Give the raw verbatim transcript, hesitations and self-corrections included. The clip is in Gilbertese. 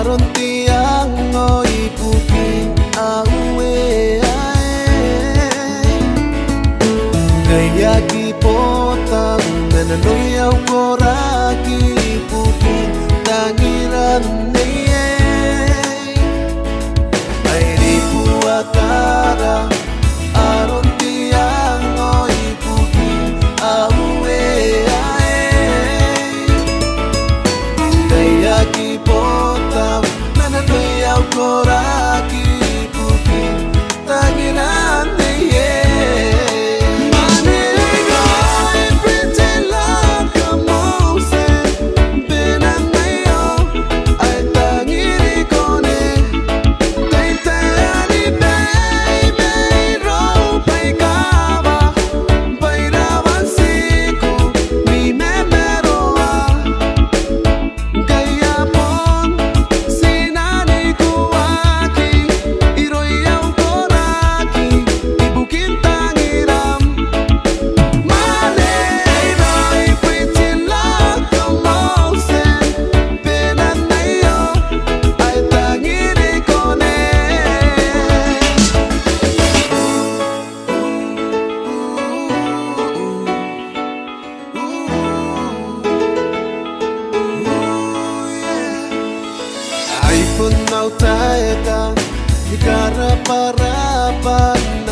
Aron te iango ibukin au weaei. Ngkai aki botau ma nanoi au koraki ibukin tangiran neiei. Ai ribuakara aron te iango ibukin au weaei. Ngkai aki botau ma nanoi au koraki ibukin tangiran neiei. Mane I pretend like a Moses, bwa N na aio ae tangiriko ne tai taani baibei irou bwaai kaba, bwa I rawan tiku ni mamaroa. Ngkai a bon ti nanikoaki irouia au koraki ibukin tangiram. Mane I pretend like a Moses, bwa N na aio ae tangiriko ne. Ai bon au taeka ni karabwarabwa n